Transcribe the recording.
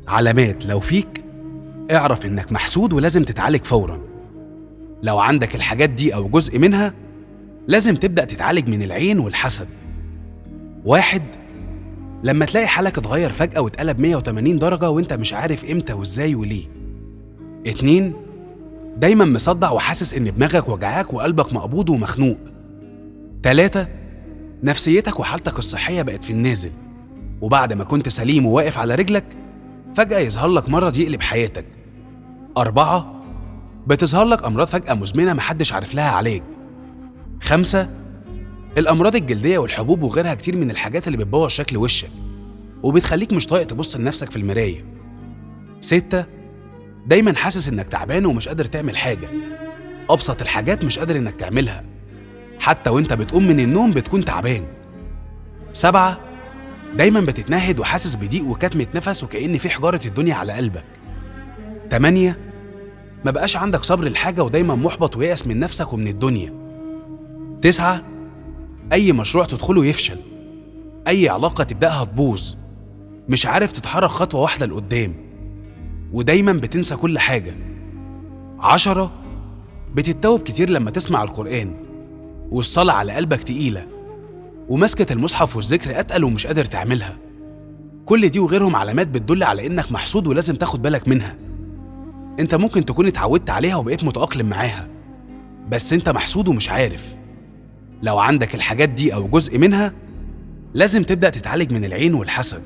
علامات لو فيك اعرف إنك محسود ولازم تتعالج فوراً. لو عندك الحاجات دي أو جزء منها لازم تبدأ تتعالج من العين والحسد. 1، لما تلاقي حالك اتغير فجأة واتقلب 180 درجة وانت مش عارف امتى وازاي وليه. 2، دايما مصدع وحاسس ان دماغك وجعاك وقلبك مقبوض ومخنوق. 3، نفسيتك وحالتك الصحية بقت في النازل، وبعد ما كنت سليم وواقف على رجلك فجأة يظهر لك مرض يقلب حياتك. 4، بتظهر لك أمراض فجأة مزمنة محدش عارف لها علاج. 5، الأمراض الجلدية والحبوب وغيرها كتير من الحاجات اللي بتبوظ شكل وشك وبتخليك مش طايق تبص لنفسك في المراية. 6، دايما حاسس إنك تعبان ومش قادر تعمل حاجة، أبسط الحاجات مش قادر إنك تعملها، حتى وإنت بتقوم من النوم بتكون تعبان. 7، دايما بتتنهد وحاسس بضيق وكتمة نفس وكأن في حجارة الدنيا على قلبك. 8، ما بقاش عندك صبر لحاجة ودايما محبط ويأس من نفسك ومن الدنيا. 9، أي مشروع تدخله يفشل، أي علاقة تبدأها تبوظ، مش عارف تتحرك خطوة واحدة لقدام، ودايما بتنسى كل حاجة. 10، بتتوب كتير لما تسمع القرآن والصلاة على قلبك تقيلة، ومسكة المصحف والذكر أتقل ومش قادر تعملها. كل دي وغيرهم علامات بتدل على إنك محسود ولازم تاخد بالك منها. أنت ممكن تكون اتعودت عليها وبقيت متأقلم معاها، بس أنت محسود ومش عارف. لو عندك الحاجات دي أو جزء منها لازم تبدأ تتعالج من العين والحسد.